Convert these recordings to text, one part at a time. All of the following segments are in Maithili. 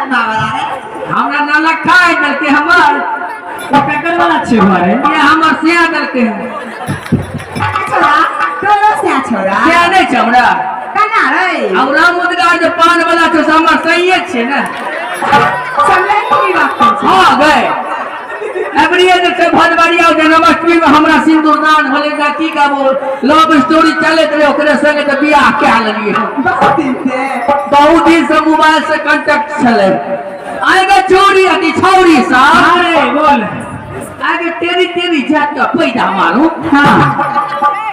लकबा वाला रे? हमरा नलखा आइ देलकै हमर। ओ ककर वाला छियै घरे? ये हमर सिया देलकै। छोरा तोरो से छोरा सिया नहि छै हमरा। कना रे? अब राम उदगार जे पान वाला छै से हमर सहिए छियै ने। समझै की बात करै छी? हाँ गए एबरिये जे छै भदवरिया जन्माष्टमी में हमरा सिंदूरदान होले जा की कहबो लव स्टोरी चलैत रहे ओकरे संगे तऽ बियाह कए लेलियै हम। बहुत दिन से। बहुत दिन से मोबाइल से कांटेक्ट छलै। आगे चोरी अथी छौरी सब। अरे बोल। आगे तेरी तेरी जात के पैदा मारू। हाँ।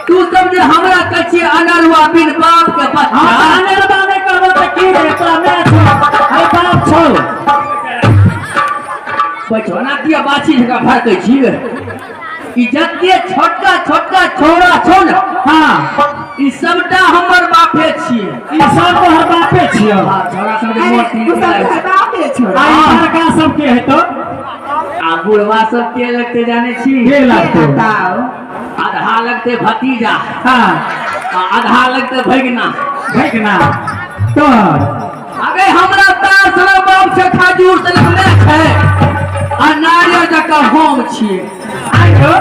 तू सब जे हमरा कहै छियै अनरुआ बिन बाप के बच्चा। हाँ, अनरुआ नहि कहबो तऽ की रे, तोरा माय छौ, अरे बाप छौ। बचौना किया बाछी जकाँ भड़कै छी? ई जते छोटका छोटका छौड़ा छौ ने, हाँ, ई सबटा हमर बापे छियै। ई सब तोहर बापे छियौ। हाँ, छौड़ा सब जे अरे, मोट तू सब निकलै तोहर छै। बापे छोरा। आ ई बड़का सब के हेतौ? आ बुढ़वा सब के लगते जाने छी? के के लगतौ? लगतौ? आधा लगते भतीजा। हाँ। आ आधा लगते भगिना। भगिना तोहर। अरे हमरा तार सनक बाप छै, खजूर सनक माय छै, आ नारियल जकाँ हम छियै। आइयो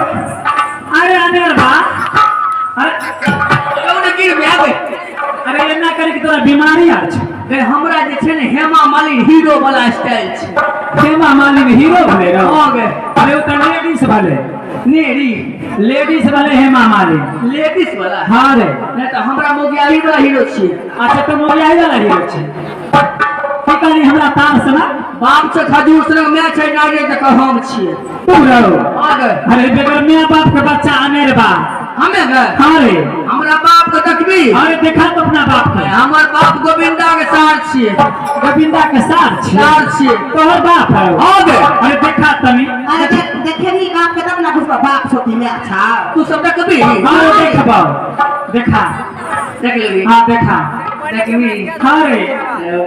अरे अनेर बा, अरे कौन गिर आबे? अरे एना करे कि तोरा बीमारी आर छै। रे हमरा जे छै ने हेमा मालिनी हीरो वाला स्टाइल छै। हेमा मालिनी हीरो भेलै रौ? हाँ गे। अरे ओ तऽ लेडीज भेलै। नेरी लेडीज भेलै हेमा मालिनी। लेडीज वाला? हाँ रे। नहि तऽ हमरा मोगियाही वाला हीरो छियै। अच्छा तऽ मोगियाही वाला हीरो छै। की कहली हमरा तार सना? बाप छै खजूर सनक माय छै नारियल जकाँ हम छियै। तू रहो। हाँ गे। अरे बेगर माय बाप के बच्चा अनेर बा। हमे गे? हाँ रे। हमरा बाप के देखबी? अरे देखा तो अपना बाप के। हमर बाप गोविंदा के सार छियै। गोविंदा के सार छियै? सार छियै। तोहर बाप है? हाँ गे। अरे देखा तनी। अरे देखेबी बाप के तब ना बुझबा बाप छोटी में अच्छा। तू सब देखबी? हाँ रे, देखबो। देखा। देख लेबी? हाँ देखा। देखबी? हाँ रे।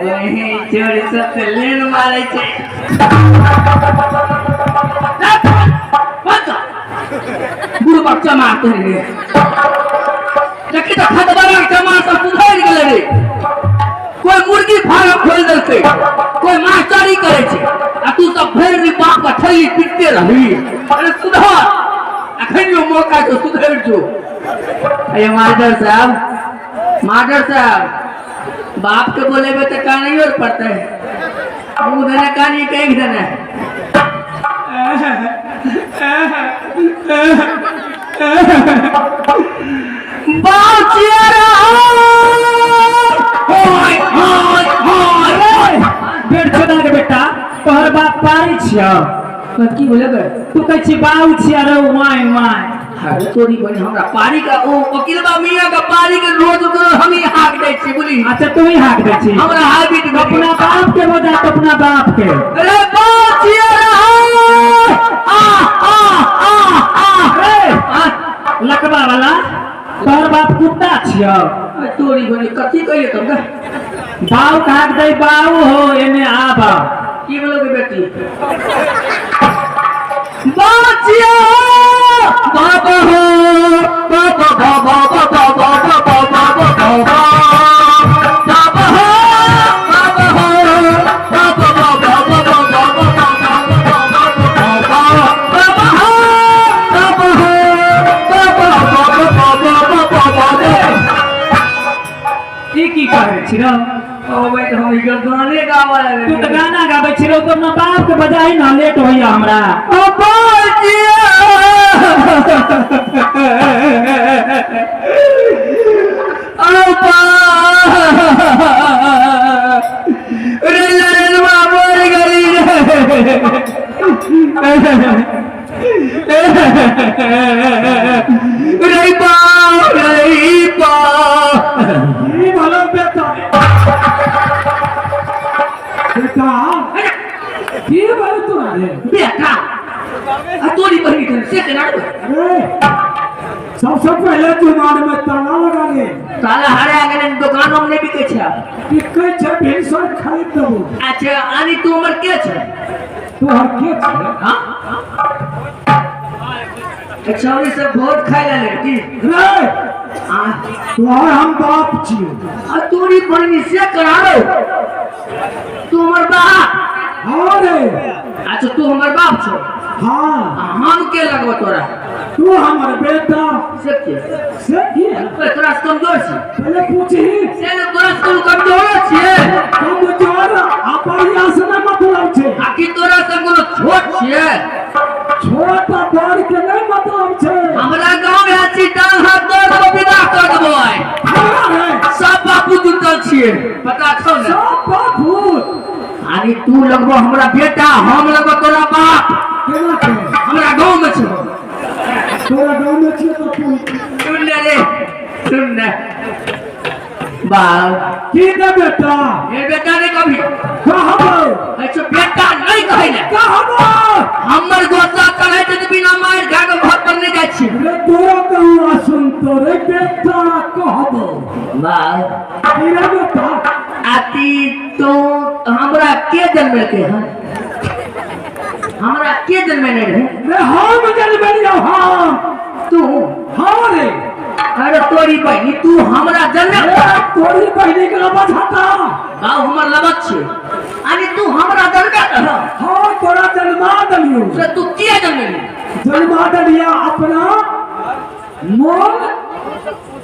वही चोर सब ते लेन मारै छै। बुढ़ बच्चा मारते रे। देखी तऽ खतबरा के चमार सब सुधरि गेलै रे। कोई मुर्गी फार्म खोलि देलकै, कोई मास्टरी करै छै, आ तू सब भरि दिन बाप के ठल्ली पीटते रहली। अरे सुधर, अखन मौका छौ, सुधरि जो। अरे मास्टर साहब, मास्टर साहब, बाप के बोलेबे तऽ कानैयो पड़तै। मुँह देने कानी के आँखि देने। बाप चियरा होय होय होय। बेट छोड़ा के बेटा, तोहर बाप पारी छियौ। की बोले बे? तू कहै छी बाऊ छिया रे वाय वाय। अरे तोरी बनी हमरा पारी का ओ वकीलबा मियां का पारी के रोज रोज हम ही हाक दै छी बुझली। अच्छा तू ही हाक दै छी। हमरा हैबिट भेल। अपना बाप के बजा तो अपना बाप के। अरे बाप छिया रे आ आ आ आ। रे, आ। लकबा वाला तोहर बाप कुत्ता छियौ। अरे तोरी बनी कथी कहिए तुम के? बाऊ हाक दै बाऊ हो एने आब। की बोलोगे बेटी? बाचिया बाबा हो बाबा बाबा बाबा बाबा बाबा बाबा बाबा हो बाबा हो बाबा बाबा बाबा बाबा बाबा बाबा हो बाबा हो बाबा बाबा बाबा बाबा बाबा। ई की कहै छी रौ? ओ भाई तो हम इधर गाने गावा लगे। तू तऽ गाना गाबै छी रौ, तो अपना बाप के बजाही ना, लेट होइया हमरा। ओ बाजिया ओ बा रे लड़वा मर गई रे। रे बा रे बा। की भलो बेटा? बेटा की भेल तोरा रे? बेटा आ तोरी बहिनी के से केना रे? अरे सबसे पहले दुकान में ताला लगा ले। ताला हरा गेलै, दुकानो में नहि बिकै छै। बिकै छै, भिनसर खरीद देबो। अच्छा आनी तू हमर के छै? तोहर के छै? हाँ? छौरी सब भोट खाइ ला लड़की। रे हाँ? तोहर हम बाप छियौ। आ तोरी बहिनी से करा रो। तू हमर बाप। अच्छा तू हमर बाप छौ। हाँ। आ हम के लगबो तोरा? तू हमर बेटा। से के? से के? ओए, तोरा से कमजोर छी। पहले पूछही। से ने तोरा से कम कमजोर छियै। कमजोर आ बढ़िया से नहि मतलब छै। आ की तोरा से कोनो छोट छियै? छोट आ बड़ के नहि मतलब छै। हमरा गाँव में छी डांग हाथ दऽ देबो, विदा कऽ देबो आइ। हमरा रे। सब बापू जुटल छियै, पता छौ ने? सब बापू। अरे तू लगबो हमरा बेटा, हम लगबो तोरा बाप। केना के? हमरा गाँव में छौ। तोरा गाँव में छियै तऽ तू सुन ने रे, सुन ने बाप। की रे बेटा? ये बेटा नहीं कभी। कहबो। अच्छा बेटा नहीं कहै ले। कहबो। हमर गोसा चढ़ै छै तऽ बिना मारि खा कऽ घर पर नहि जाइ छी। रे तोरा कहूँ आ सुन तोरे बेटा कहबो। बाप। की रे बेटा? आती तो हमरा के जन्मेलकै हन? हमरा के जन्मेने रहे? रे हम जन्मेलियौ हम। तू? हाँ रे। अरे तोरी बहिनी, तू हमरा जन्मे? रे तोरी बहिनी के लबच हटा। बाबू हमर लबच छै। अरे तू हमरा जन्मे रह? हाँ तोरा जन्मा देलियौ। से तू किया जन्मेली? जन्मा देलिया अपना मोन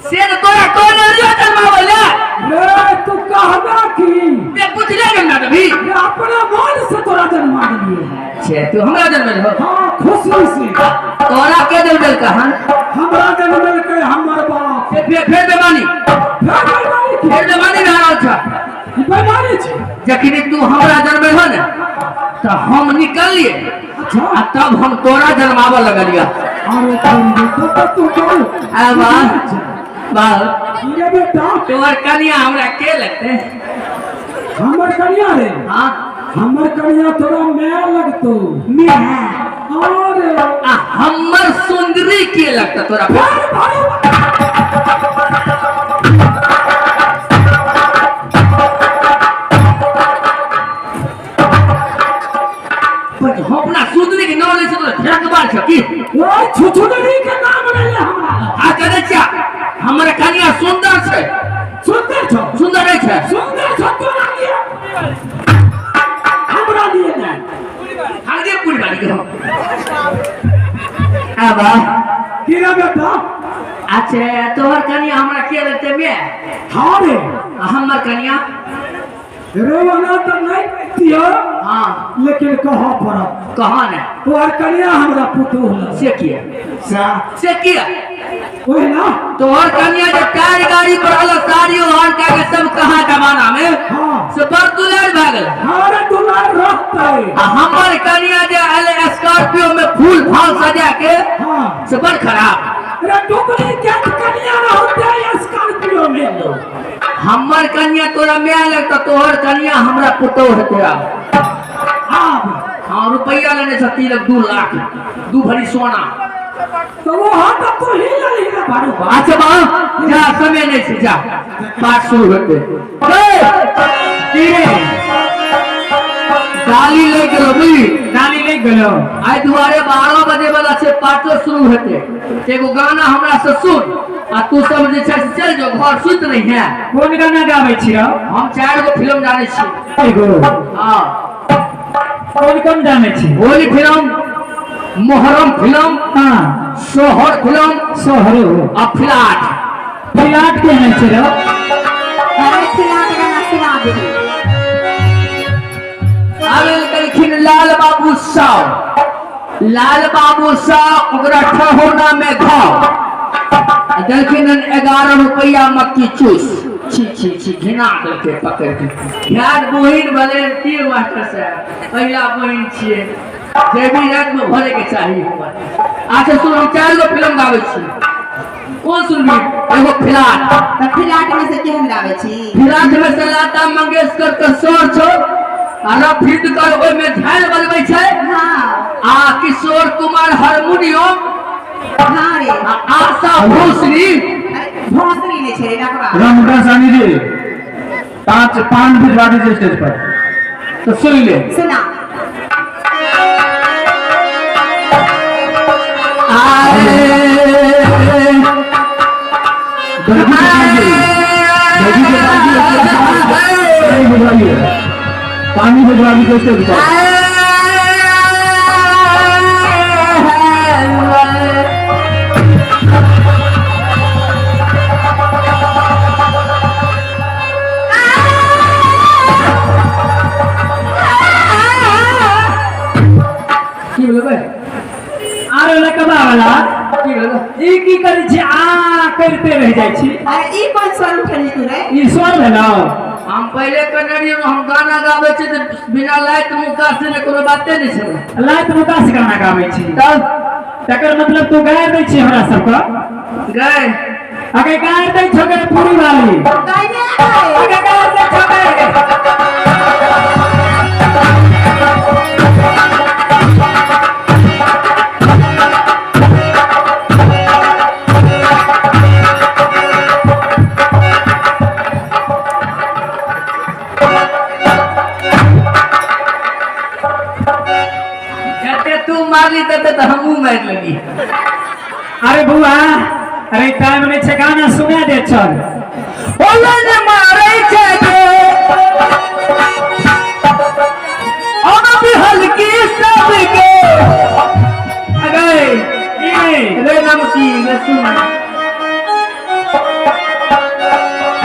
से तो तोरा कोन लियो जन्माबै ले? रे तू कहबा की? ते पुछले जन्मा देबी? रे अपना मन से तोरा जन्मा देलियौ। अच्छा तू हमरा जन्मेल हो? हाँ खुशी से। तोरा के जन्मेल कहन? हमरा जन्मेलकै हमर बाप। से फेर बेमानी। फेर बेमानी की? फेर बेमानी भए रहल छ। ई बेमानी छै। जखनी तू हमरा जन्मेल हो ने तऽ हम निकललियै। अच्छा। आ तब हम तोरा जन्माबऽ लगलियै। अरे तोरी बेटा तऽ तू कहू। आ वाह वाह। की रे बेटा? तोहर कनिया हमरा के लगतै? हमर कनिया रे? हाँ। हमर कनिया तोरा my लगतौ। My? अरे। आ हमर सुंदरी के लगतौ तोरा? फेर भाई। पर हम अपना सुंदरी के नाम लै छै तोरा फेक बार छै की? ओए छुछुनरी के नाम ले ले हमरा। आ करै छिया हमर कनिया सुंदर छै। सुंदर छौ? सुंदर नहि छै। सुंदर छौ तोरा लिए, हमरा लिए नहि। हल्दी पूरी बारी के हम। आबा। की रे बेटा? अच्छा तोहर कनिया हमरा के लगतै my? हाँ रे। आ हमर कनिया? रे ओना तऽ नहि कहितियौ। हाँ। लेकिन कहऽ पड़त। कहाँ ने? तोहर कनिया हमरा पुतोहु लग। से किया? से किया? ओहि ना। तोहर कनिया जे टायर गाड़ी पर अलग साड़ी ओढ़ के के सब कहाँ जमाना में? हाँ। से बड़ दुलार भए गेल। हाँ रे दुलार रहतै। आ हमर कनिया जे आयल स्कॉर्पियो में फूल फाल सजा के, हाँ। से बड़ खराब। रे डुप्लीकेट कनिया रहतै स्कॉर्पियो में। हमर कनिया तोरा my लगतौ, तोहर कनिया हमरा पुतोहु हेतौ आब। आब? हाँ रुपैया लेने छ तिलक 2 लाख, 2 भरी सोना। तो वो हाथ तो तू ही ले ली रे भारू बा। अच्छा बाबू जा, समय नहीं छै, जा पाठ शुरू हेतै। की रे? गाली ले गेलो बुझली? गाली ले गेलो। आइ दुआरे 12 बजे वाला छै पाठो शुरू हेतै। एगो गाना हमरा से सुन आ तू सब जे छै से चलि जो घर सुति रही है। कोन गाना गाबै छियौ? हम 4 गो फिल्म जानै छी। एगो? हाँ। कोन कोन जानै छी? होली फिल्म, मोहर्रम फिल्म, हाँ। सोहर फिल्म, सोहरो। आ फिलाट। फिलाट के नै छै रौ? अरे फिलाट गाना सुना दे। आबे कलखिन लाल बाबू साव। लाल बाबू साव ओकरा ठहोना में घाव। देलखिन 11 रुपया मक्की चूस। छी छी छी घिना देलकै पकड़ के। घाट बहिन भले की मास्टर साहब, पहिला बहिन छियै। जेबी रात में भरे के चाही हमर। अच्छा सुन, हम 4 गो फिल्म गाबै छी। कोन सुनबी? एगो फिलाट। तऽ फिलाट में से केहन गाबै छी? फिलाट में से लता मंगेशकर के स्वर छौ, आ रफीक कर ओहि में झाल बजबै छै। हाँ। आ किशोर कुमार हारमोनियम। हाँ रे। आ आशा भोसरी। अरे भोसरी नहि छै रे नकवा। रामदास सानी जी 5 पान भिजवा दीजिए स्टेज पर। तो सुन ले। सुना। पानी भिजवा दीजिए स्टेज पर। ई की करै छी आ करिते रहि जाइ छी। अरे ई कोन स्वर उठेली तू रे? ई स्वर भेलौ। हम पहिले कहने रहियै, हम गाना गाबै छी तऽ बिना लाइत मुका से ने कोनो बाते नहि छै। लाइत मुका से गाना गाबै छी तब तकर मतलब तू गारि दै छी हमरा सबके? गए अगे गारि दै छौ गे पूरी वाली। गाइने आए। अगे गारि दै छौ गे। जते तू मारली तते तऽ हमहूँ मारि लेली। अरे बुआ, अरे टाइम नहीं छे, गाना सुना दे चल। ओले ने मारै छै गे अब हल्की सबके। अगे ई रे नमकी रे सुन,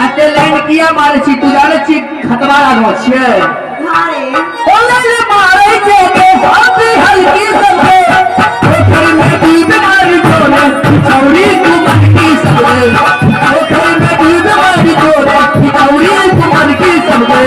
एते लाइन किया मारै छी तू? जानै छी खतवारा गाँव छियै। हाँ रे। ओले ने मारै छै गे अब हल्की सबके, पोखरि में डूब मारी जोरे चौरी कुमर की सबके, पोखरि में डूब मारी जोरे चौरी कुमर की सबके।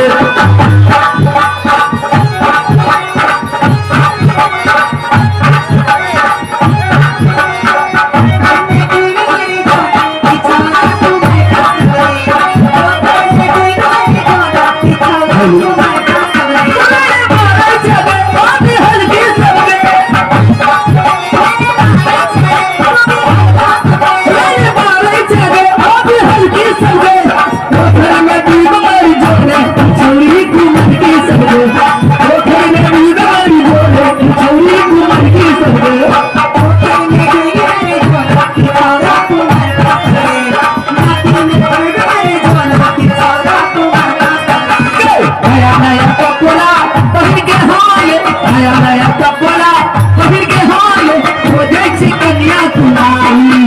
नया नया कपड़ा पहिर के हाय, नया नया कपड़ा पहिर के हाय, हो जाइ छी कन्या कुमारी।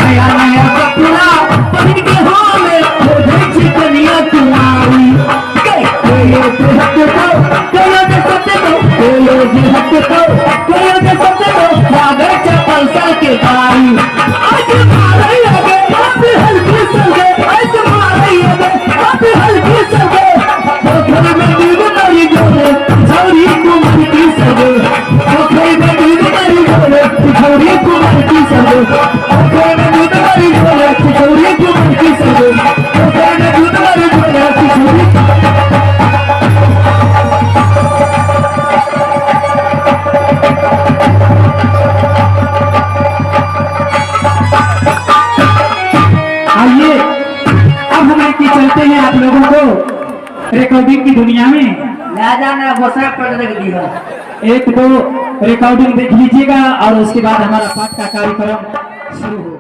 नया नया कपड़ा पहिर के हाय, हो जाइ छी कन्या कुमारी। कोयो जे हक तो कोयो जे सत्य तो, कोयो जे हक तो कोयो जे सत्य तो, लागै छै पल्सर के गाड़ी। आज मारै लगे अब हल्की संगे, आज मारै लगे अब हल्की संगे, पोखरि में डूब मरी जोरे छौरी कुमार की संगे, पोखरि में डूब मरी जोरे छौरी कुमार की संगे, पोखरि में डूब मरी जोरे छौरी कुमार की संगे, पोखरि में डूब मरी जोरे छौरी। आइए अब हम लेके चलते हैं आप लोगों को रिकॉर्डिंग की दुनिया में। ले जाना गोसाई पर रख दिया। एक दो रिकॉर्डिंग देख लीजिएगा और उसके बाद हमारा पाठ का कार्यक्रम शुरू होगा।